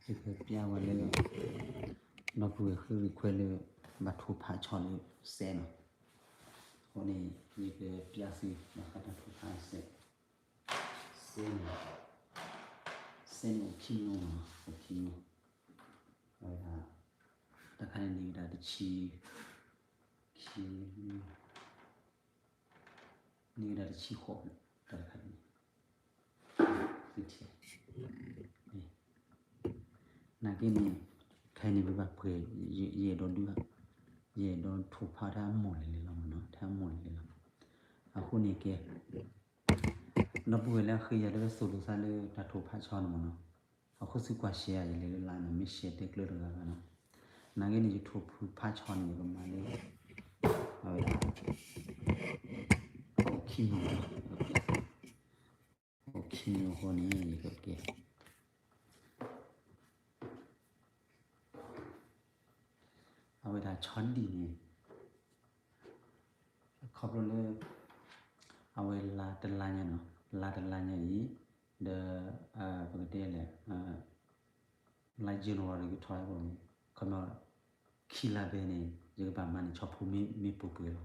ယကပျၢ်ဝဲလၢ ဒီပုၢ်ဝဲၢ်ဃ့ၢ်ဂ့ၢ်ခွဲးလၢ ဘၣ်ထိၣ်ဖးဆီလၢစဲးနီၤ. အဃိန့ၣ် ယကပျၢ်သု ဘၣ်ဃးတၢ်ထိၣ်ဖးစဲး, စဲးန့ၣ်, စဲးန့ၣ်အိၣ်ခံမံၤနီၤ, အိၣ်ခံမံၤ, အဝဲဒၣ် တၢ်တခါန့ၣ်န့ၣ်ဝဲဒၣ်တဆံ, ခံ န့ၢ်ဝဲဒၣ်တဆံဃိး, တၢ်တခါန့ၣ်, သုထံၣ်, နာ်က့န့ၣ်, ခဲအံၤန့ၣ် ပဘၣ်ပှဲၤ, ယအဲၣ်ဒိးဒုး, ယအဲၣ်ဒိးထိၣ်ဖးတၢ်အမိၢ်လံၤလံၤလီၤမ့ၢ်နီၤ, တၢ်အမိၢ်လံၤလံၤလီၤ. အဃိန့ၣ်ကဲ, ဒီပုၢ်ဝဲၢ်လၢအဃ့ယၤလၢဝဲစိၤဒိၣ်သးလၢတၢ်ထိၣ်ဖးဆီန့ၣ်မ့ၢ်နီၤ, အဃိသုကွၢ်ရှဲယၤ ယလဲၤလၢလါန့ၣ် မ့ၢ်ရှဲတဲကျၢတဂၤဂၤနီၤ. နာ်က့န့ၣ် ယထိၣ်ဖးဆီန့ၣ် ယကမၤလၢ အဝဲဒၣ် အိၣ်ခံမံၤ, အိၣ်ခံမံၤအဃိန့ၣ် ယကကဲ အဝဲဒၣ်ဆီဒံၣ်န့ၣ် ခီဖျိလၢ အဝဲလါတလါညါနီၤ, လါတလါညါအံၤ, ဒီး ပကတဲလဲၣ် လါ January ကထီၣ်အဃိန့ၣ် ခီမီ ခံလါဘဲန့ၣ် ယကဘၣ်မၤန့ၢ်ဆီဖိမ့ၢ်ပှဲၤပှဲၤလီၤ.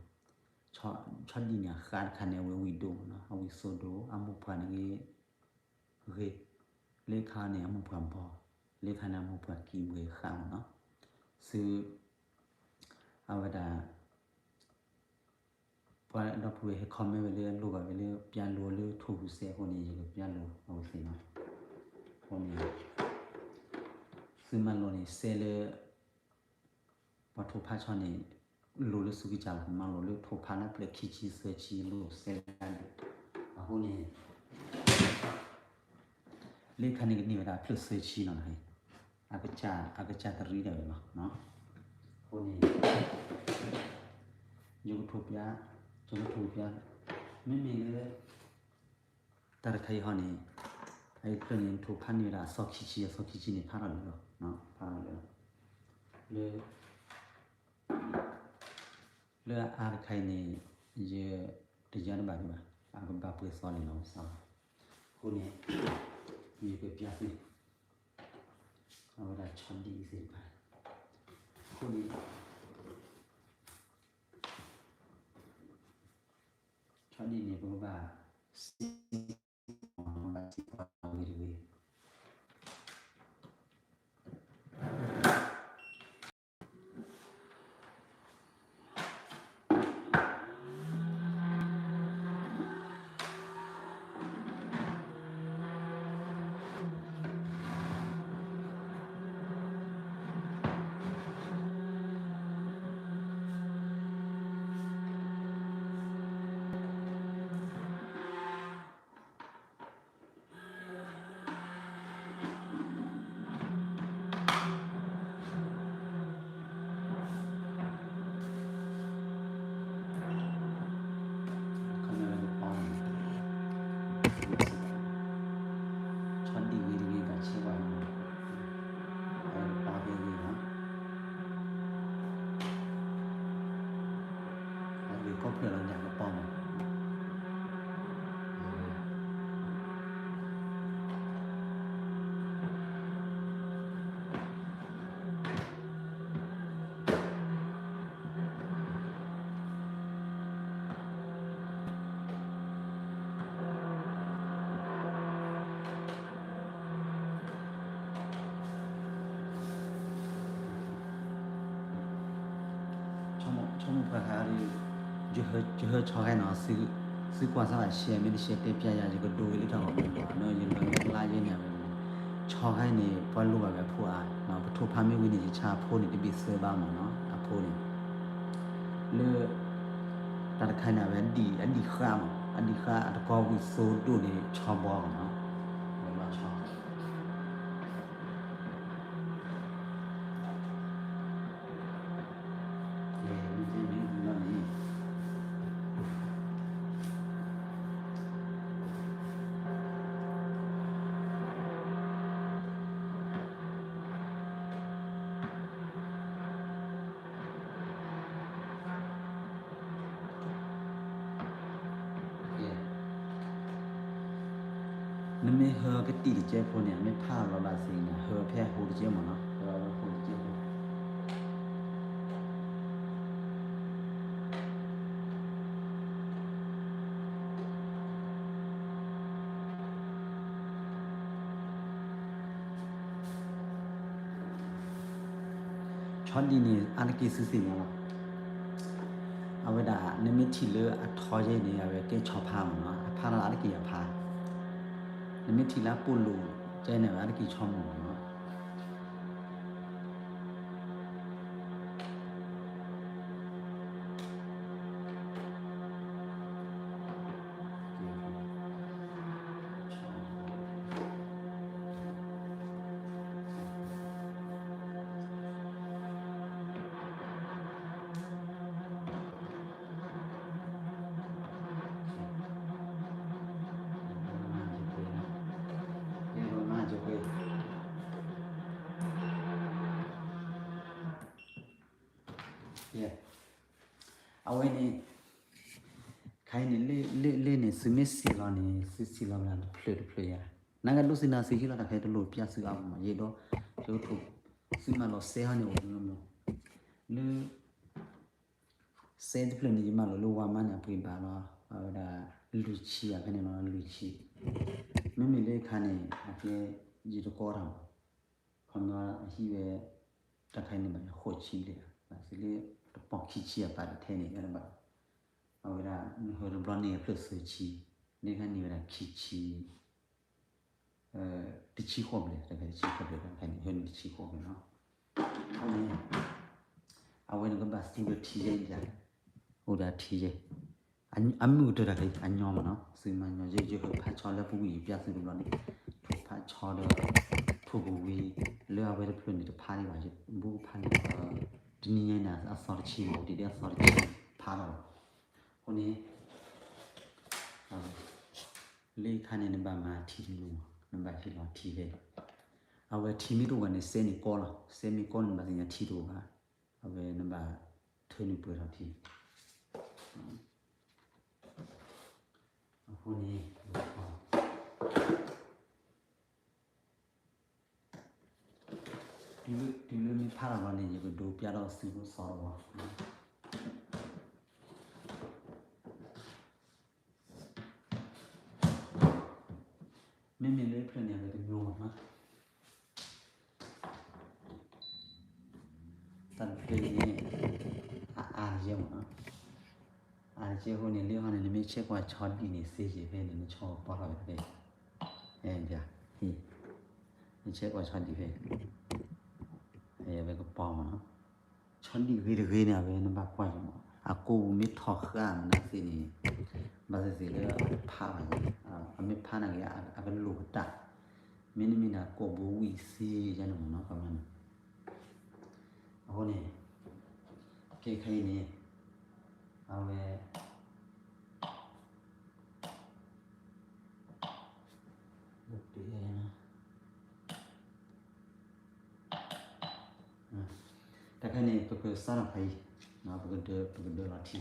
ဆီဒံၣ်န့ၣ် အဃါတခါန့ၣ် အဝဲဝံၣ်ဒိၣ်မ့ၢ်နီၤ, အဝံၣ်စိဒိၣ် အမိၢ်ပှၢ်န့ၣ်ဂ့ၤ ဂ့ၤ, လၢခါန့ၣ် အမိၢ်ပှၢ်ဘီ, လၢခါန့ၣ် အမိၢ်ပှၢ်ကံၣ်ဝဲဃါမ့ၢ်နီၤ. သု အဝဲဒၣ် ပှၤဒီပုၢ်ဝဲၢ်ဟဲ comment ဝဲလၢအလိၣ်ဘၣ်ဝဲလၢ ပျၢ်လိာ်လၢထိၣ်ဟူးစဲးအဃိန့ၣ် ယကပျၢ်လိာ်အဝဲသ့ၣ်နီၤ. အဃိန့ၣ် သုမၤလိာ်န့ၣ် စဲးလၢ ပှၤထိၣ်ဖးဆီန့ၣ် လိာ်လၢစူးကစၢ်လီၤ, မၤလိာ်လၢထိၣ်ဖးလၢဖျၢၣ်ခံဆံသၢဆံလိာ်စဲးလၢဒၣ်. အဃိန့ၣ် လၢခါန့ၣ်ကန့ၢ်ဝဲဒၣ်ဖျၢၣ်သၢဆံနီၤ, အကစၢ်တရံးဒၣ်ဝဲလီၤ. အဃိန့ၣ် ယကထိၣ်ပျၢ်, ယကထိၣ်ပျၢ်, မ့မ့ၢ်လၢ တၢ်တခါအံၤဟီန့ၣ် အအံၤဖျၢၣ်န့ၣ် ထိၣ်ဖးန့ၢ်ဝဲဒၣ်အသီခံဆံ, အသီခံဆံန့ၣ် ဖးထီၣ်လၢာ်လီၤ, ဖးထီၣ်လၢာ်လီၤ. လၢ လၢအါတခါအံၤန့ၣ် ယတယါတဘၣ်ဒံးဘၣ်, အကဘၣ်ပှဲၤသီလံလီၤ, စးလီၤ. အဃိန့ၣ် ယကပျၢ်သု အဝဲဒၣ်ဆီဒံၣ်သ့ၣ်တဖၣ်, အဃိန့ၣ် ဆီဒံၣ်န့ၣ် ပကဘၣ် စံး ပကဘၣ်စံးကွၢ်ဝံၤတဂ့ၤ. ဆီဒံၣ်ဝံၤတဂ့ၤ ဘၣ်ဆဲးဝဲ, အဝဲကပီၤဖဲအံၤလီၤ. အဝဲကီၢ်ဖျၢၣ်လီၤ ညၣ်ကပီၤမး. ဆိကမိၣ်ပှၤခါဒီး ယဟၢဆီဂဲနီၤ, သုကွၢ်စၢ်ဘၣ်ရှဲ မ့ၢ်တရှဲတဲပျၢ်ယၤ ယကဒိဝဲလၢတၢ်ဂီၤမူလီၤ. ဒီးယလီၤလၢလါယဲန့ၣ်ဝဲ, ဆီဂဲန့ၣ် ပှၤလိၣ်ဘၣ်ဝဲအဖိအါ, ပထိၣ်ဖးမ့ၢ်ဝံၤန့ၣ် ယဆါအဖိန့ၣ် တဘ့ၣ်သၢဘးမးနီၤ, အဖိန့ၣ် လၢ တၢ်တခါန့ၣ် အဝဲဒံၣ် အဒံၣ်ဃါမး, အဒံၣ်ဃါအတကီဝံၣ်သိဒိၣ်န့ၣ် ဆီဘီမးနီၤ, ဝဲလီၤဆီ ကဲ မ့ၢ်တဲမ့ၢ်ဝံၤလီၤန့ၣ် နမ့ၢ်ဟၢကတံၢ်တကဲဖိန့ၣ် မ့ၢ်ဖးလီၤဘၣ်သ့ၣ်န့ၣ် ဟၢဖဲအဟိ ကဲမ့ၢ်နီၤ, ဝဲဃိးကဲဖိ ဆီဒံၣ်န့ၣ် အါတက့ၢ်စုသ့ၣ်ညါလီၤ. အဝဲဒၣ် နမ့ၢ်ထံၣ်လၢအထီယဲန့ၣ် အဝဲကဲဆီဖါမ့ၢ်နီၤ, အဖါလီၤအါတက့ၢ်အဖါ, နမ့ၢ်ထံၣ်လၢအပိာ်လိာ်ကဲန့ၣ် အဝဲအါတက့ၢ်ဆီမိၢ်မ့ၢ်နီၤ. အဝဲန့ၣ် ခါအံၤန့ၣ် လၢ လၢ လၢန့ၣ် သုမ့ၢ်စံၢ်လီၤန့ၣ် သုစံၢ်လီၤဝဲဒၣ်တဖျၢၣ်တဖျၢၣ်ယါ, နာ်က့ဒိးစံၢ်နၤစံၢ်ဟံၣ်လီၤ တၢ်ခဲတလိၣ်ပျၢ်သုအါမး ယအဲၣ်ဒိး သုကထိၣ် သုမၤလီၤစဲဟီန့ၣ် အိၣ်မ့ၢ်မ့ၢ် လၢ စဲတဖျၢၣ်န့ၣ် ယမၤလိာ်လၢဝါမါန့ၣ် အပှ့ၤဘၣ်လီၤ အဝဲဒၣ် လွံၢ်ဆံ အခါန့ၣ်လီၤ လွံၢ်ဆံ, မ့မ့ၢ်လၢခါန့ၣ် အကဲ ယတကီတၢ်မး, ခီပညီအဟံၣ်ဝဲ တၢ်ခါအံၤန့ၣ်ဘၣ်ဃိးဆံလံ, ဘၣ်သ့ၣ်လၢ တပီၢ်ခံဆံအပာ်တထဲန့ၣ် ယါတဘၣ်, အဝဲဒၣ် နဟၢတဘျီန့ၣ်အဖျၢၣ်သၢဆံ, လၢခါန့ၣ်ဝဲဒၣ်ခံဆံ တဆံဃိးဘျဲၣ် တဆံဃိးဘျဲၣ် တခါန့ၣ် ဟဲန့ၣ်တဆံဃိးဘျဲၣ်နီၤ, အဝဲန့ၣ် အဝဲန့ၣ်ကဘၣ်စံၢ်လၢထံယဲၢ်ယါ, အိၣ်ဒီးထံယဲၢ်, အမုၢ်ကတၢၢ်တၢ်က့ၤ အညီမးနီၤ, စံၢ်မၤညီ ယဲယဟၢဖးဆီလၢပူၤကွံာ်ယပျၢ်သုတဘျီန့ၣ်, ထိၣ်ဖးဆီဒီး ထိၣ်ကဝံၤ လၢအဝဲတဖျၢၣ်န့ၣ်တဖးဒံးဘၣ်, ယဘူကဖးန့ၣ် တနံၤညါန့ၣ် အသီတဆံမး အိၣ်ဒံးဒ်အသီတဆံဖးလီၤ, အဃိန့ၣ် လၢခါန့ၣ် နဘၣ်မၤထံတနူ, နဘၣ်ဟ့ၣ်လီၤထံဖဲ, အဝဲထံမ့ၢ်တအိၣ်ဘၣ်န့ၣ် စဲန့ၣ်ကီလီၤ, စဲမ့ၢ်ကီန့ၣ် နဘၣ်သ့ၣ်ညါထံတအိၣ်ဘၣ်, အဝဲနဘၣ်ထၢနုာ်ပှဲၤထီၣ်ထံ, အဃိန့ၣ် တုၤလၢမ့ၢ်ဖးထီၣ်လီၤန့ၣ် ယကဒိးပျၢ်ထီၣ်စုကစီဒီးဝဲ မ့မ့ၢ်လၢဖျၢၣ်န့ၣ် အဝဲတမျိုးမးနီၤ, တၢ်တဖျၢၣ်န့ၣ် အအါယဲၢ်မးနီၤ, အါယဲၢ်အဃိန့ၣ် လၢဟီန့ၣ် နမ့ၢ်ဆဲးကွၢ်ဆီဒံၣ်န့ၣ် စ့ယဲၢ်ဖဲန့ၣ် နဆီကပီၤထီၣ်ဝဲဖဲ, နဆဲးကွၢ်ဆီဒံၣ်ဖဲ, အဝဲကပီၤမးနီၤ, ဆီဒံၣ်ဂ့ၤတဂ့ၤန့ၣ် အဝဲနဘၣ်ကွၢ်ယမး, အကိာ်ပူၤမ့ၢ်ထီၣ်ဃာ်မနုၤသ့ၣ်န့ၣ်, ဘၣ်သ့ၣ်သ့ၣ်လၢအဖးဘၣ်, အမ့ၢ်ဖးနာ်က့ အကလိၣ်ကတၢၢ်, မ့တမ့ၢ်န့ၣ် အကိာ်ပူၤဝံၣ်သ့ယါန့ၣ်မးနီၤ, ခီမီန့ၣ်, အဃိန့ၣ်, ကဲခဲအံၤန့ၣ်, အဝဲ တၢ်ခဲန့ၣ် ပကစးထီၣ်ဖးအံၤ, ပကဒၢ, ပကဒၢလီၤထံ,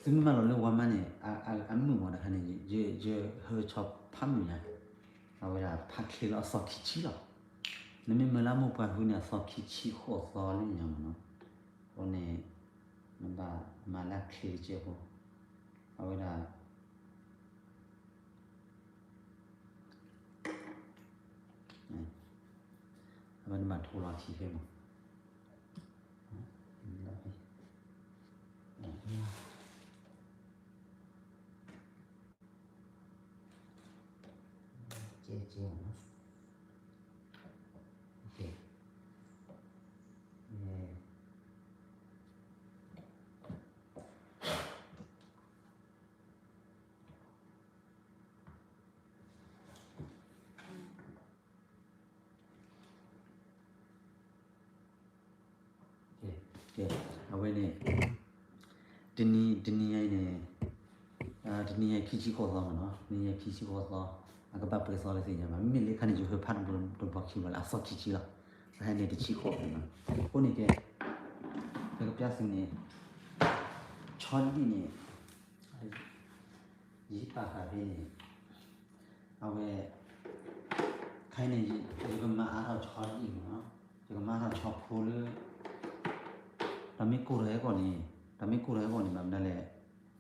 သုမ့ၢ်မၤလီၤလၢဝါမါန့ၣ် အမုာ်မးတခါန့ၣ် ယဟၢဆီဖးမုာ်ညါ, အဝဲဒၣ်ဖးချ့လီၤအသီခံဆံလီၤ, နမ့ၢ်မၤလၢမိၢ်ပှၢ်ဃုန့ၣ် အသီခံဆံဃိးသီလၢညါမးနီၤ, အဃိန့ၣ် နဘၣ်မၤလၢချ့တကဲဖိ, အဝဲဒၣ် အဝဲနဘၣ်ထိလီၤထံဖဲမး, ကဲကဲ, ကဲ, အဝဲန့ၣ် တနံၤ တနံၤညါအံၤန့ၣ်, တနံၤညါအံၤခံဆံဃိးသီမးနီၤ, တနံၤညါခံဆံဃိးသီ, အကဘၣ်ပှဲၤသီလၢသ့ၣ်ညါဘၣ်, မ့မ့ၢ်လၢခါန့ၣ် ယဟၢဖးတဘျီတဘျီခံဘျီလၢအသီခံဆံလီၤ, အဟဲန့ၣ်တဆံဃိးသီနီၤ, အဃိန့ၣ်ကဲ, ပကပျၢ်သုန့ၣ်, ဆီဒံၣ်န့ၣ်, ယပာ်ဃာ်ဖဲန့ၣ်, ခဲအံၤန့ၣ် ယကမၤအါထီၣ်ဆီဒံၣ်မး, ယကမၤအါထီၣ်ဆီဖိလၢ တၢ်မ့ၢ်ကိၢ်ထီၣ်ဟဲကီၢ်န့ၣ်, တၢ်မ့ၢ်ကိၢ်ထီၣ်ဟဲကီၢ်န့ၣ် ဘၣ်မနုၤလဲၣ်,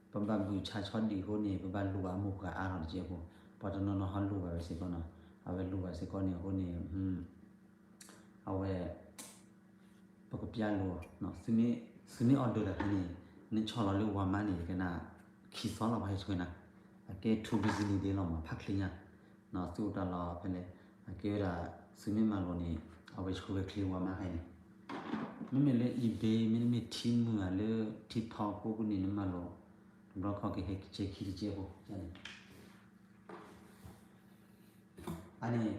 ပဘၣ်ဘုၣ်ဆါဆီဒံၣ်အဃိန့ၣ် ပဘၣ်လိၣ်ဘၣ်အမိၢ်ပှၢ်အါထီၣ်တကဲးဖိ, ပှၤတနီၤနီၤဟီလိၣ်ဘၣ်ဝဲစ့ၢ်ကီးနီၤ, အဝဲလိၣ်ဘၣ်စ့ၢ်ကီးန့ၣ်အဃိန့ၣ် အဝဲ ပကပျၢ်လိာ်, သုမ့ၢ်အီၣ်ဒိးတၢ်ဖဲန့ၣ် နဆီၣ်လီၤလၢဝၤမါန့ၣ် ကနၣ်ခံသီလီၤ ပှၤဟဲဆှၢနၤ, အကဲ too busy န့ၣ်ဒ်လီၤမး ဖးချ့ညါ, သုအိၣ်တၢ်လီၢ်ဖဲလဲၣ်, အကဲဝဲဒၣ် သုမ့ၢ်မၤလိာ်န့ၣ် အဝဲဆှၢဝဲချ့ဝၤမါဖဲန့ၣ်, မ့မ့ၢ်လၢ eBay မ့တမ့ၢ် Temu ဧါ လၢ TikTok ကိးပူၤန့ၣ် နမၤလိာ် တဘျီခီကဟဲက့ၤဆဲခံတကဲးဖိန့ၣ် အန့ၣ်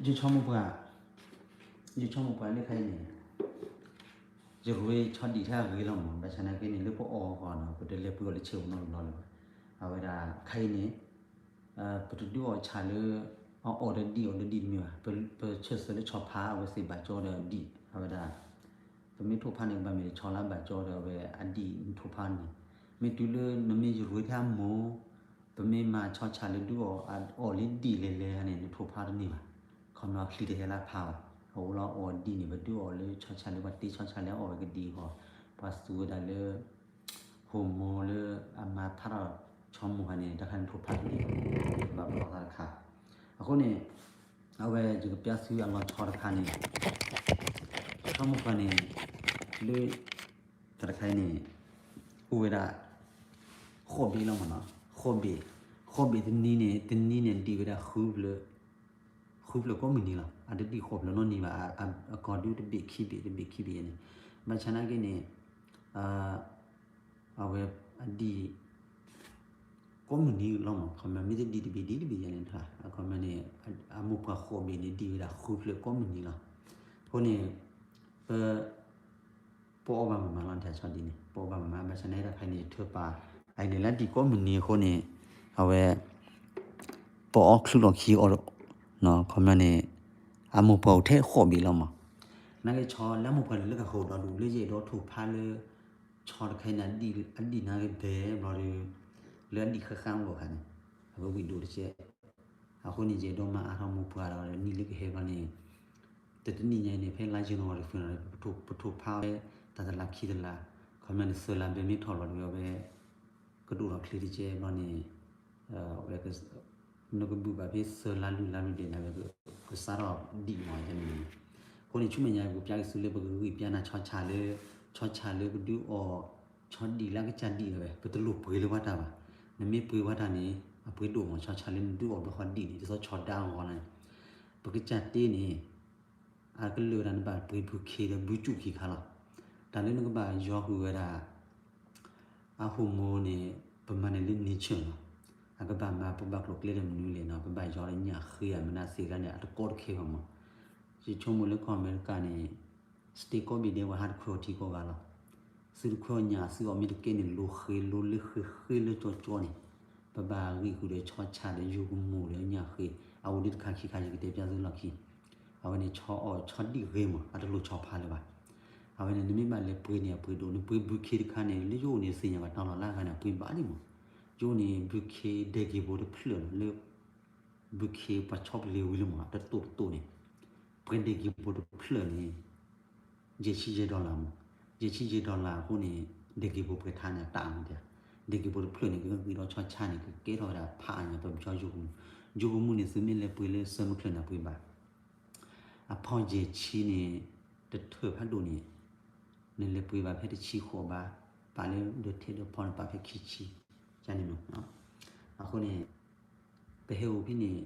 ယဆိကမိၣ်ပှၤ, ယဆိကမိၣ်ပှၤလၢခါအံၤန့ၣ် ယရ့ဆီဒံၣ်ထဲအဂ့ၤလီၤမး, ဘၣ်ဆၣ်နာ်က့န့ၣ် လၢပအီၣ်အဂီၢ်နီၤ ပတလဲၤပှ့ၤအီၤလၢဆဲးပူၤနီတဘျီလၢၤဘၣ်. အဝဲဒၣ်ခါအံၤန့ၣ် ပတဒုးအီၣ်ဆၣ်လၢ အအီၣ်ဒီးဒံၣ်အီၣ်ဒီးဒံၣ်တမ့ၢ်ဘၣ်, ပဆၢၣ်ဆၢလၢဆီဖါအဝဲသ့ၣ်ဘၣ်ကၠီဒီးဒံၣ် အဝဲဒၣ် ပမ့ၢ်ထိၣ်ဖါန့ၣ် ကဘၣ်မ့ၢ်ဆီလၢဘၣ်ကၠီဒီးအဝဲအဒံၣ်ထိၣ်ဖါန့ၣ်, မ့ၢ်တုၤလၢနမ့ၢ်ယရ့ထဲအမိၢ် ပမ့ၢ်မၤဆီဆၣ်လၢဒုးအီၣ် အအီၣ်လၢဒံၣ်လဲၤလဲၤန့ၣ် နထိၣ်ဖါတန့ၢ်ဘၣ်, ခီမ့ၢ်အချံတဟဲလၢဖါဘၣ်, အအိၣ်လီၤအီၣ်ဒံၣ်န့ၣ် ပဒုးအီၣ်လၢဆီဆၣ်လၢပှၤတ့ဆီဆၣ်လၢအအီၣ်ဝဲကဒံအဂီၢ်, ပှၤသူဝဲဒၣ်လၢ hormone လၢအမၤဖးထီၣ်ဆီမိၢ်ခါန့ၣ် တၢ်ခါန့ၣ်ထိၣ်ဖါတန့ၢ်ဘၣ်, ဘၣ်ဘၣ်သးတခါ, အဃိန့ၣ် အဝဲယကပျၢ်သုအလီၤဆီတခါန့ၣ် ဆီမိၢ်ခါန့ၣ် လၢ တၢ်တခါအံၤန့ၣ် အိၣ်ဝဲဒၣ် ဃိးဘ့ၣ်လီၤမးနီၤ, ဃိးဘ့ၣ်, ဃိးဘ့ၣ်တနံၤန့ၣ် တနံၤန့ၣ်ဒံၣ်ဝဲဒၣ် ဃုဖျၢၣ်ကိးမုၢ်နံၤလီၤ, အတဒံၣ်ဃိးဖျၢၣ်နီတနံၤဘၣ်, အကီၢ်ဒုတဘ့ၣ်ခံဘ့ၣ် တဘ့ၣ်ခံဘ့ၣ်ယဲန့ၣ်, ဘၣ်ဆၣ်နာ်က့န့ၣ် အဝဲအဒံၣ် ကိးမုၢ်နံၤလီၤမး, ခီမ့ၢ်မ့ၢ်တဒံၣ်တဘ့ၣ်ဒံၣ်တဘ့ၣ်ယဲန့ၣ်တခါ, အခီမ့ၢ်န့ၣ် အမိၢ်ပှၢ်ဃိးဘ့ၣ်န့ၣ် ဒံၣ်ဝဲဒၣ်ဃုဖျၢၣ်ကိးမုၢ်နံၤလီၤ, အဃိန့ၣ် ပ ပအီၣ်ဘၣ်မးမးလီၤ တၢ်ဆီဒံၣ်န့ၣ် ပအီၣ်ဘၣ်မးမး ဘၣ်ဆၣ်နာ်က့တၢ်ခါအံၤန့ၣ် ယထၢပာ် အအံၤန့ၣ်လၢဒံၣ်ကိးမုၢ်နံၤအဃိန့ၣ် အဝဲ ပအီၣ်ချုးလီၢ်ခံအီၤ ခီမ့ၢ်န့ၣ် အမိၢ်ပှၢ်အိၣ်ထဲဃိးဘ့ၣ်လီၤမး, နာ်က့ဆီလၢအမိၢ်ပှၢ်န့ၣ် လၢကဃိးဒီးဒူၣ်လၢယအဲၣ်ဒိးထိၣ်ဖးလၢ ဆီတခါအံၤန့ၣ် အဒံၣ်နာ်က့ဘဲဘျီဒီး လၢအဒံၣ်ဃၣ်ဃၣ်အိၣ်အခါန့ၣ် အဝဲဝံၣ်ဒိၣ်တကဲ အဃိန့ၣ် ယအဲၣ်ဒိးမၤအါထီၣ်မိၢ်ပှၢ်ဒီးနံၣ်လၢကဟဲဘျီန့ၣ် တတနံၣ်ညါအံၤန့ၣ် ဖဲလါယနူၤအါရံၤ ပထိၣ်ဖးဝဲ တၢ်တလးခံတလး ခီမ့ၢ်န့ၣ် သၢလါဘဲမ့ၢ်ထီၣ်ဘျီဒီး အဝဲ ကဒိၣ်ထီၣ်ချ့တကဲဘျီန့ၣ် အဝဲ နကဘုၣ်ဘၣ်ဖဲသၢလါလွံၢ်လါလွံၢ်ဒဲးန့ၣ် အဝဲကစးထီၣ်ဒံၣ်မးန့ၣ်, အဃိန့ၣ် ဆူမဲာ်ညါ ပကပျၢ်က့ၤသုလၢပကဂံၢ်ပျၢ်နၤဆီဆၣ်လၢ ဆီဆၣ်လၢပဒုးအီၣ် ဆီဒံၣ်လၢအကစၢ်ဒံၣ်ဝဲ ပတလိၣ်ပှ့ၤလၢပှၤတၢ်ဘၣ်, နမ့ၢ်ပှ့ၤပှၤတၢ်န့ၣ် အပှ့ၤဒိၣ်မး ဆီဆၣ်လၢနဒုးအီၣ်ဘျီဃီဒံၣ်န့ၣ် ဒ်သိးဆီဒါအဂီၢ်န့ၣ် ပကစၢ်တ့န့ၣ် အကလုာ်ဝဲဒၣ်နဘၣ်ပှ့ၤဘုခ့ဒီးဘုစူၣ်ခံခါလီၤ, တၢ်လၢနကဘၣ်ယီၤဃုာ်ဝဲဒၣ် အ hormone န့ၣ် ပမၤန့ၢ်လၢ nature လီၤ, အကဘၣ်မၤပဘၣ်ကျိၤကျဲဒီးမနုၤလဲၣ်နီၤ ပဘၣ်ယီၤလၢညၣ်ဃ့ဧါ မနုၤသ့ၣ်တဖၣ်န့ၣ် အတကီတခဲဘၣ်မး, ယဆိကမိၣ်လၢကီၢ်အမဲရကၤန့ၣ် state ကိးဘ့ၣ်ဒဲးဝဲဟးတခွဲးအီၤထံကိးဂၤလီၤ, သုတခွဲးအီၤညၣ် သုအီၣ်မ့ၢ်တကဲန့ၣ် လိၤဃ့လိၤလၢဃ့ဃ့လၢကၠီကၠီန့ၣ်, ပဘၣ်ဂံၢ်ဃုာ်ဒီးဆီဆၣ်ဒီးယိၤကမိၣ်ဒီးညၣ်ဃ့, အအိၣ်ဒံးတခါခံခါ ယကတဲပျၢ်သုလီၢ်ခံ အဝဲန့ၣ် ဆီအီၣ်ဆီဒံၣ်ဂ့ၤမး အတလိၣ်ဆီဖါလၢၤဘၣ်. အဝဲန့ၣ် နမ့ၢ်ဘၣ်လဲၤပှ့ၤန့ၣ် အပှ့ၤဒိၣ် နပှ့ၤဘုခ့တခါန့ၣ် လၢယအိၣ်န့ၣ်သ့ၣ်ညါဘၣ်တၢ်လီၤလၢအဂၤန့ၣ် အပှ့ၤဘၣ်ဒံးမး. ယအိၣ်န့ၣ် ဘုခ့ဒဲက့ၤဘိတဖျၢၣ်န့ၣ် လၢ ဘုခ့ပှၤဆီပလ့ၤဝံၤလၢမး တတိၢ်တတိၢ်န့ၣ် ပှ့ၤဒဲက့ၤဘိတဖျၢၣ်န့ၣ် ယဲၢ်ဆံယဲၢ် dollar မး, ယဲၢ်ဆံယဲၢ် dollar အဃိန့ၣ် ဒဲက့ၤဘိပှဲၤထါန့ၣ် အတၢ်မးဒၣ်, ဒဲက့ၤဘိတဖျၢၣ်န့ၣ် ကဂံၢ်ဒီးဆီဆၣ်န့ၣ် ကကဲထီၣ်ဝဲဒၣ်ဖးအါညါ ပမ့ၢ်ဆီယိၤကမူၣ်, ယိၤကမူၣ်န့ၣ် သုမ့ၢ်လဲၤပှ့ၤလၢ စၢမုၢ်ချၢၣ်န့ၣ် ပှ့ၤဘၣ် အဖီယဲၢ်ဆံန့ၣ် တထၢၣ်ဖးဒိၣ်န့ၣ် နလဲၤပှ့ၤဘၣ်ဖဲတဆံဃိးဘၣ်, ပာ်လၢဒၢထဲဒၢဖီန့ၣ် ပာ်ဖဲခံဆံ, န့ၣ်မး, အဃိန့ၣ် ပဟဲအိၣ်ဖဲန့ၣ်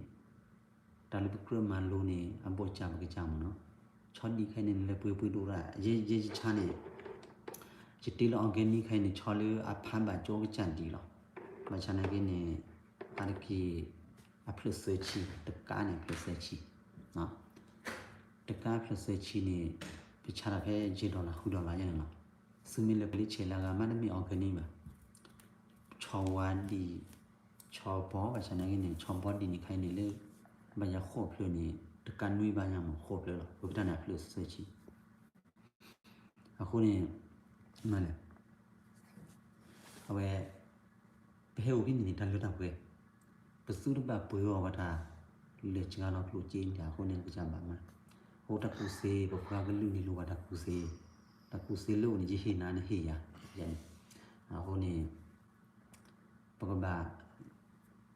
တၢ်လၢပကြၢးမၤလိန့ၣ် အဘီၣ်စၢ်ပကစၢ်မးနီၤ, ဆီဒံၣ်ခဲအံၤန့ၣ် နလဲၤပှ့ၤပှ့ၤဒိၣ်ဒၣ် ယဲယဲယဆါန့ၣ် ယတ့လၢ organic ခဲအံၤန့ၣ် ဆီလၢအဖးဘၣ်ကၠိကစၢ်ဒံးလီၤ, ဘၣ်ဆၣ်နာ်က့န့ၣ် အါတက့ၢ် အဖျၢၣ်သၢဆံ တကါန့ၣ် အဖျၢၣ်သၢဆံ တကါဖျၢၣ်သၢဆံန့ၣ် ပဆါတၢ်ဖဲယဲၢ် dollar ဃု dollar ယဲန့ၣ်လီၤ, သုမ့ၢ်လဲၤပှ့ၤလၢဆဲးလၢအဂၤမးတမ့ၢ် organic ဘၣ်, ဆီဝါဒံၣ် ဆီဘီ ဘၣ်ဆၣ်နာ်က့န့ၣ် ဆီဘီဒံၣ်န့ၣ် ခဲအံၤန့ၣ်လၢ ဘၣ်ယၤဃိးဖျၢၣ်န့ၣ် တကါနွံဘၣ်ယၤမး ဃိးဖျၢၣ်လီၤ, ပကတၢၢ်န့ၣ်အဖျၢၣ်သၢဆံ အဃိန့ၣ် မ့ၢ်လဲၣ် အဝဲ ပဟဲအိၣ်ဖဲန့ၣ်န့ၣ် တၢ်လၢတၢ်ပှဲၤ ပသုတဘၣ်ပှ့ၤအီၣ်ဝဲတၢ် လဲၤစှၤလီၤကျိၣ်စ့န့ၣ် အဃိန့ၣ် ကစၢ်ဘၣ်မၤ, အဃိတၢ်ကူၣ်သ့ ပပှၤကလုာ်န့ၣ်လိၣ်ဘၣ်တၢ်ကူၣ်သ့, တၢ်ကူၣ်သ့လၢအိၣ်န့ၣ် ယဟ့ၣ်နၤန့ၣ်ဟ့ၣ်ယၤ, ယၤန့ၣ်, အဃိန့ၣ် ပကဘၣ်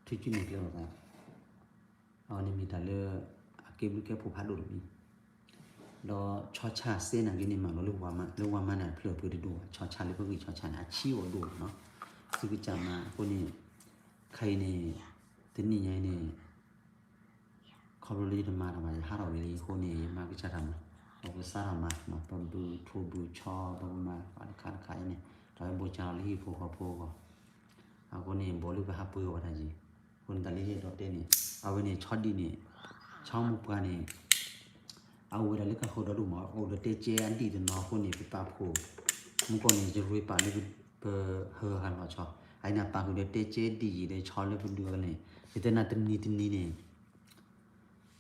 ထုးစုနဲၣ်ကျဲလိာ်သး, အဝဲန့ၣ်မ့ၢ်တၢ်လၢ အကဲဘျုးကဲဖှိၣ်ဖးဒိၣ်တမံၤ, ဒီးဆီဆၣ်စဲနာ်က့န့ၣ် မၤလီၤလၢဝါမါ, လၢဝါမါန့ၣ် အဖျၢၣ်ပှဲၤတဒိၣ်ဘၣ်, ဆီဆၣ်လၢပဂံၢ်ဆီဆၣ်န့ၣ် အဆံးအိၣ်ဒိၣ်လီၤနီၤ, သုကစၢ်မၤအဃိန့ၣ်, ခဲအံၤန့ၣ်, တနံၣ်ညါအံၤန့ၣ် ခီဖျိလၢယတမၤတၢ်ဘၣ် ယဟးထီၣ်ဝံၤလံအဃိန့ၣ် ယမၤကစၢ်တၢ်မၤ, ပကစးထီၣ်မၤ, ပဘုၣ်ထိၣ်ဘုၣ်ဆီ ပကမၤ ပှၤတခါတခါအံၤန့ၣ် တၢ်ဝဲဘိၣ်စၢ်လီၤလၢဟံၣ်ဖိဃီဖိအဂီၢ်, အဃိန့ၣ် ဘီၣ်လၢပဟးပှ့ၤအီၤဝဲဒၣ်ယံၤ, အဃိန့ၣ်တၢ်လၢယအဲၣ်ဒိးတဲန့ၣ်, အဝဲန့ၣ် ဆီဒံၣ်န့ၣ်, ဆီမိၢ်ပှၢ်န့ၣ် အအိၣ်ဝဲဒၣ်လၢကီၢ်ခိၣ်ဒီဒူၣ်မး အိၣ်ဒီးတဲကဲအဒံၣ်တနီၤအဃိန့ၣ် ပပာ်ဖှိၣ်, မုၢ်ကီၢ်န့ၣ် ယရ့ပာ်လၢပဟၢဂၤလီၤဆီ, အအံၤန့ၣ်ပာ်ဃုာ်ဒီးတဲကဲဒံၣ်ယံၤဒီးဆီလၢပဒုးအီၤန့ၣ်, ယတဲနၤတနံၤတနံၤန့ၣ်,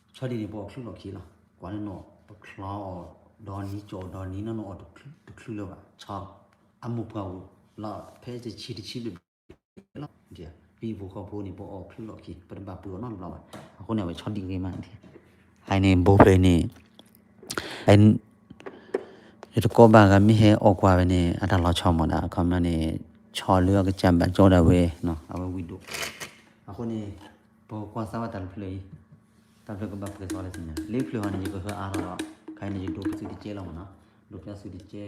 ဆီဒံၣ်န့ၣ် ပအီၣ်ချုးလီၢ်ခံလီၤ, ကွၢ်လၢနီၢ် ပချီအီၤဒီနံၤ ကၠီအီၤဒီနံၤ နီၢ်နီၢ်အီၣ်တချုးလၢၤဘၣ်, ဆီ, အမိၢ်ပှၢ်အိၣ်လီၤ ဖဲတဆံတဆံဘျဲၣ်လီၤ, ပဟံၣ်ဖိဃီဖိန့ၣ် ပအီၣ်ချုးလီၢ်ခံ ပတဘၣ်ပှ့ၤအီၤနီတဘျီဘၣ်, အဃိန့ၣ် အဝဲဆီဒံၣ်ဂ့ၤမး, အအံၤန့ၣ် ဘိၣ်ဖျၢၣ်န့ၣ် ယတကိးဘၣ်ဂၤမ့ၢ်ဟဲအီၣ်ကွၢ်ဝဲန့ၣ် အတၢ်လီၤဆီမးဒၣ် အခီပညီန့ၣ် ဆီလၢအကစၢ်ဘၣ်ကၠီဒၣ်ဝဲ, အဝဲဝံၤဒိၣ်, အဃိန့ၣ်, ပကွၢ်စးဝဲတၢ်တဖျၢၣ်အံၤ, တၢ်ဖျၢၣ်ကဘၣ်ပှဲၤသီလၢသ့ၣ်ညါ လၢဖျၢၣ်ဟီန့ၣ် ယကဟၢအါထီၣ်လီၤ, ခဲအံၤန့ၣ် ယဒိးပသုတကဲလီၤမးနီၤ, ဒိးပျၢ်သုတကဲ,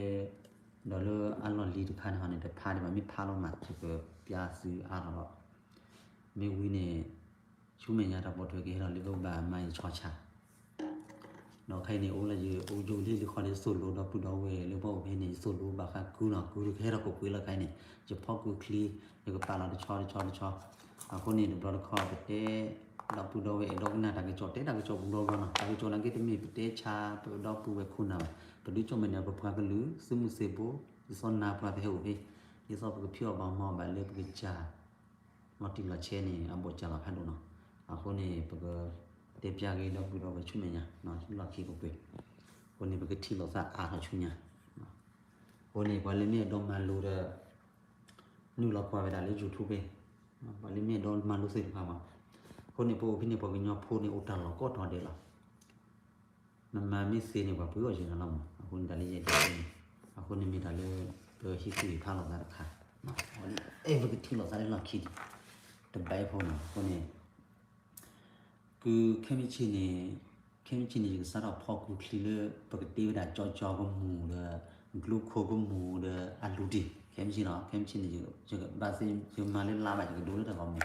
ဒီးလၢအလီၢ်လံၤတခါန့ၣ်ဟီန့ၣ် တဖးဒံးဘၣ် မ့ၢ်ဖးလီၤမး ယကပျၢ်သုအါထီၣ်လီၤ, မ့ၢ်ဝံၤန့ၣ်, ဆူမဲာ်ညါတၢ်ပိာ်ထွဲကဟဲထီၣ်လၢပကဘၣ်မၤယဆီဆၣ် ဒီးခဲအံၤန့ၣ် အိၣ်လၢယအိၣ်ယိလံလံခီန့ၣ် သိၣ်လိဒီပုၢ်ဒီဝဲၢ်လၢပအိၣ်ဖဲန့ၣ် ယသိၣ်လိဘၣ်ဃးကုလီၤ ကုကဟဲထီၣ်ကွ့ၢ်ကွ့ၢ်လီၤခဲအံၤန့ၣ် ယဖီၣ်ကုချံ, ယကပာ်လီၤတဆီတဆီတဆီ, အဃိန့ၣ် တဘျီတခီၣ်ပတဲ, ဒီပုၢ်ဒီဝဲၢ်အဲၣ်ဒိးကနၣ်တၢ်ကစီၣ် တဲတၢ်ကစီၣ်ပူၤဘျီဘျီနီၤ တၢ်ကစီၣ်နာ်က့တမ့ၢ်ပတဲဆါပဒီပုၢ်ဝဲၢ်ခိၣ်နၢ်ဘၣ်, ပဒုးကၠိမဲာ်န့ၣ် ပပှၤကလုာ် သုးမုၢ်သံၣ်ဘိ, ဒ်သိးနၤပှၤပဟဲအိၣ်ဖဲ, ဒ်သိးပကဖံးအီၣ်ဘၣ်မၤအီၣ်ဘၣ်လၢပကစၢ် လီၤတံၢ်လီၤဆဲးန့ၣ် အဘိၣ်စၢ်လီၤဖးဒိၣ်နီၤ, အဃိန့ၣ် ပကတဲပျၢ်က့ၤဒီပုၢ်ဒီဝဲၢ်ဆူမဲာ်ညါ, ဆူလီၢ်ခံကပှ့ၤ, အဃိန့ၣ် ပကထံၣ်လိာ်သးအါထီၣ်ဆူညါ, အဃိန့ၣ် ပှၤလၢမ့ၢ်အဲၣ်ဒိးမၤလိဒီး, နုာ်လီၤကွၢ်ဝဲဒၣ်လၢ YouTube ဖဲ, ပှၤလၢမ့ၢ်အဲၣ်ဒိးမၤလိသ့ၣ်တဖၣ်မး, အဃိန့ၣ် ပအိၣ်ဖဲန့ၣ် ပှၤကညီဖိန့ၣ် အိၣ်တၢ်လီၢ်ကိးတီၤဒဲးလီၤ နမၤမ့ၢ်သ့န့ၣ် ပှၤပှ့ၤအီၣ်ယဲၢ်နၤလီၤမး, အဃိန့ၣ်တၢ်လၢယအဲၣ်ဒိးတဲန့ၣ်, အဃိန့ၣ်မ့ၢ်တၢ်လၢ ပဟ့ၣ်ကူၣ်ဟ့ၣ်ဖးလိာ်သးတခါ, အဲၣ်ပကထံၣ်လိာ်သးလၢလီၢ်ခံ, တဘၣ်အံၤဖိမး အဃိန့ၣ်, ကုခဲမုၢ်ဆ့ၣ်န့ၣ်, ခဲမုၢ်ဆ့ၣ်န့ၣ် ယကစးထီၣ်ဖီၣ်ကုချံလၢ ပကတ့ဝဲဒၣ်ကၠီကၠီကမူၣ်ဒီး, ကလူခိၣ်ကမူၣ်ဒီး အလူၤတံၢ်, ခဲမုၢ်ဆ့ၣ်နီၤ, ခဲမုၢ်ဆ့ၣ်န့ၣ် ယဘၣ်သ့ ယမၤလၢလါဘၣ် ယကဒိလၢတၢ်ဂီၤမူ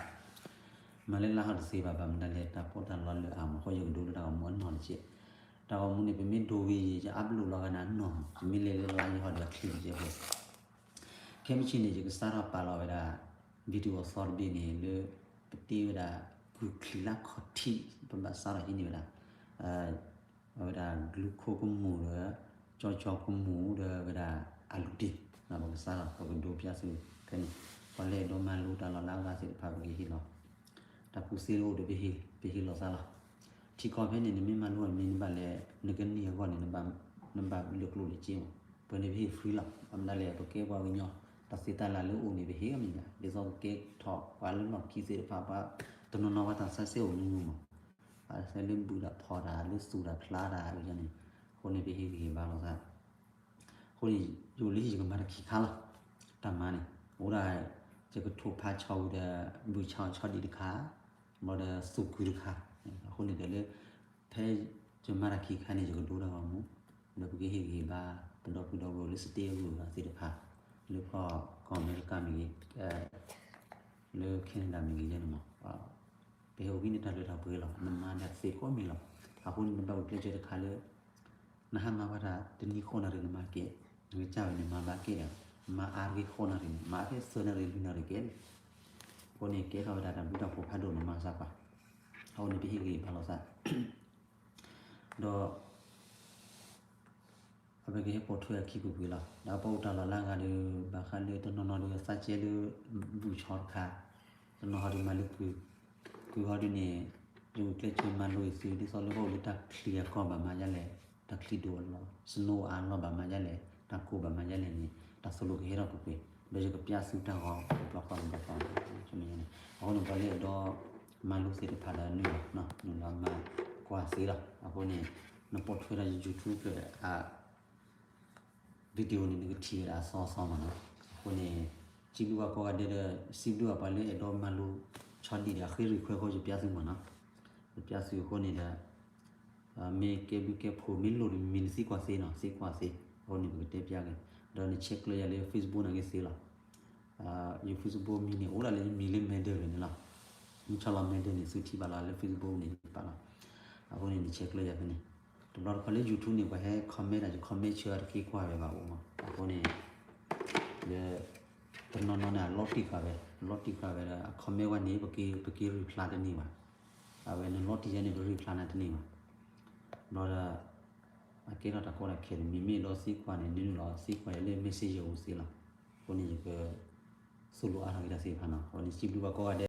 မၤလၢလါဟီၣ်တသ့ဘၣ် ဘၣ်မတၤလဲၣ် တၢ်ပီးတၢ်လီလၢအါမး အဃိယကဒိလၢတၢ်ဂီၤမူအနီၢ်တက့ၢ်. တၢ်ဂီၤမူန့ၣ် ပမ့ၢ်ဒိဝံၤ ယအါဘျုးလီၤဂာ်နၤနီၢ်, ယမ့ၢ်လဲၤလၢလါယဟီၣ်ဒီးချံတက့ၢ်ဖိ. ခဲမုၢ်ဆ့ၣ်န့ၣ် ယကစးထီၣ်ပာ်လီၤဝဲဒၣ် video အသီတဘ့ၣ်န့ၣ် လၢပတ့ဝဲဒၣ် ကုၢ်ချံလၢခီၣ်ထံး ပဘၣ်စးထီၣ်ဟံးန့ၢ်ဝဲဒၣ် အဝဲဒၣ် ကလူခိၣ်ကမူၣ်ဒီး ကၠီကၠီကမူၣ်ဒီးဝဲဒၣ် အလူၤတံၢ် ပကစးထီၣ် ပကဒိးပျၢ်သုဖဲန့ၣ် ပှၤလၢအဲၣ်ဒိးမၤလိတၢ်လီၤလၢအဂၤသ့ၣ်တဖၣ် ပကဟ့ၣ်လီၤ တၢ်ကူၣ်သ့အိၣ်ဒီးပဟ့ၣ် ပဟ့ၣ်လိာ်သးလီၤ. ထံကီၢ်ဖဲန့ၣ် နမ့ၢ်မၤလိအီၤန့ၣ် နဘၣ်လဲၤ နကန့ၢ်အဂီၢ်န့ၣ် နဘၣ်လၢကျိၣ်လၢစ့မး. ပှၤန့ၣ်ပဟ့ၣ် free လီၤ. ဘၣ်မနုၤလဲၣ် ပကဲပှၤကညီ တၢ်သ့တၢ်လၢ်လၢအိၣ်န့ၣ် ပဟ့ၣ်အီၤမ့ၢ်ဒၣ် ဒ်သိးပကဲထီၣ်ပှၤလၢလီၢ်ခံသ့ၣ်တဖၣ် ပှၤတနီၤနီၤပှၤတၢ်ဆါစဲအိၣ်မူမူမး ပှၤဆဲလၢဘူၣ်တၢ်ဖီၣ်တၢ် လၢသူၣ်တၢ်ဖျါတၢ်န့ၣ် အဃိန့ၣ် ပဟ့ၣ်ဂံၢ်ဟ့ၣ်ဘါလိာ်သး အဃိန့ၣ် ယအိၣ်လၢယကမၤတၢ်ခံခါလီၤ. တၢ်မၤန့ၣ် အိၣ်ဒၣ် ယကထိၣ်ဖးဆီဝံၤဒီး ဘုၣ်ဆီဆီဒံၣ်တခါ ဘၣ်ဒီးသူၣ်ကုၢ်တခါ အဃိန့ၣ်ဒီးလၢ ဖဲယမၤတၢ်ခံခါန့ၣ် ယကဒိတၢ်ဂီၤမူ ဒီးပကဟ့ၣ်ဂံၢ်ဟ့ၣ်ဘါ ပဒီပုၢ်ဒီဝဲၢ်လၢ state အဂုၤအဂၤသ့ၣ်တဖၣ် လၢကီၢ်အမဲရကၤမ့ၢ်ဂ့ၤ လၢ Canada မ့ၢ်ဂ့ၤန့ၣ်မး ပဟဲအိၣ်ဂံၢ်န့ၣ်တၢ်လၢတၢ်ပှဲၤလီၤ နမၤတၢ်သ့ကိးမံၤလီၤ. အဃိန့ၣ် နဘၣ်အိၣ်ကျဲးစၢးတခါလၢ နဟါမၢ်ဘၣ်တၢ်တနံၤဃိးနၣ်ရံၣ်နမၤကဲး နကစၢ်ဝဲန့ၣ်မၤဘၣ်ကဲးဒီး မၤအါတဂ့ၤဃိးနၣ်ရံၣ်န့ၣ် မၤအါတဂ့ၤသၢနၣ်ရံၣ်လွံၢ်နၣ်ရံၣ်ကဲးန့ၣ် အဃိန့ၣ် ကဲထီၣ်ဝဲဒၣ်တၢ်ဘျုးတၢ်ဖှိၣ်ဖးဒိၣ်နမၤစၢ်ပှၤ အဃိန့ၣ်ပဟ့ၣ်ဂံၢ်ဟ့ၣ်ဘါလိာ်သး ဒီး အဝဲကဟဲပိာ်ထွဲအခံကွ့ၢ်ကွ့ၢ်လီၤ. ဒီးပအိၣ်တၢ်လီၢ်လၢအဂၤဒီး ဘၣ်ဃးလၢတနီၤနီၤဒီးသးကဲလၢ ဘုၣ်ဆီတခါ, တနီၤဟီဒီးမၤလၢကုၢ်, ကုၢ်ဟီဒ်န့ၣ် ယအိၣ်ကျဲးစၢးမၤလိအံၤသု ဒ်သိးလၢပအိၣ်လၢတၢ်ချံအကီၢ်ဘၣ်မၤဒ်လဲၣ်, တၢ်ချံဒိၣ်အလီၢ် snow အါလီၢ်ဘၣ်မၤဒ်လဲၣ်, တၢ်ကိၢ်ဘၣ်မၤဒ်လဲၣ်န့ၣ် တၢ်သိၣ်လိကဟဲထီၣ်ကွ့ၢ်ကွ့ၢ်, ဒီးယကပျၢ်သုတၢ်ဂီၤတဘျီဃီတဘျီဃီန့ၣ်, အဃိန့ၣ် ပှၤလၢအဲၣ်ဒိး မၤလိသ့ၣ်တဖၣ်ဒီးနုာ်လီၤ, နုာ်လီၤမၤကွၢ်သ့လီၤ. အဃိန့ၣ် နပိာ်ထွဲဒီး YouTube အ video န့ၣ် နကထံၣ်ဝဲဒၣ်အသီအသီမးနီၤ. အဃိန့ၣ် စံးဘျုးဘၣ်ကိးဂၤဒဲးဒီး စံးဘျုးဘၣ်ပှၤလၢအဲၣ်ဒိးမၤလိဆီဒံၣ်ဒီး အဃ့ request ဃီ ယပျၢ်သုမးနီၤ. ယပျၢ်သုအဃိန့ၣ်ဒီး မ့ၢ်ကဲဘျုးကဲဖှိၣ် မ့ၢ်လိၣ်ဒီး မံၤနသံကွၢ်သ့နီၤ, သံကွၢ်သ့. အဃိန့ၣ် ပကတဲပျၢ်က့ၤ ဒီးနဆဲးကျၢယၤလၢ Facebook နာ်က့သ့လီၤ. ယ Facebook မံၤန့ၣ် အိၣ်ဒၣ်လၢယမံၤလၢ Messenger န့ၣ်လီၤ. မ့ၢ်ဆီလီၤ Messenger န့ၣ် သုထံၣ်ဘၣ်လီၤ လၢ Facebook န့ၣ်ပာ်လီၤ. အဃိန့ၣ် နဆဲးကျၢယၤဖဲန့ၣ်. တဘျီတခီၣ်လၢ YouTube န့ၣ် ပှၤဟဲ comment ဒီး ယ comment ဆၢအတက့ၤကွၢ်ဝဲဘၣ်အိၣ်မး. အဃိန့ၣ် လၢ တနီၤနီၤန့ၣ် အလီၤတံၢ်ဃာ်ဝဲ, အလီၤတံၢ်ဃာ်ဝဲဒီး အ comment ဝဲန့ၣ် ပက့ၤ ပက့ၤ reply တန့ၢ်ဘၣ်. အဝဲနလီၤတံၢ်ယဲန့ၣ် ပ reply နၤတန့ၢ်ဘၣ်. ဘျီဒီး အကဲထီၣ်တၢ်ကီတၢ်ခဲန့ၣ် မ့မ့ၢ်ဒီးသံကွၢ်န့ၣ် နုာ်လီၤသံကွၢ်ယၤလၢ Messenger အပူၤသ့လီၤ. အဃိန့ၣ် ယက သိၣ်လိအါထီၣ်က့ၤတၢ်သ့ၣ်တဖၣ်နီၤ. အဃိန့ၣ် စံးဘျုးဘၣ်ကိးဂၤဒဲး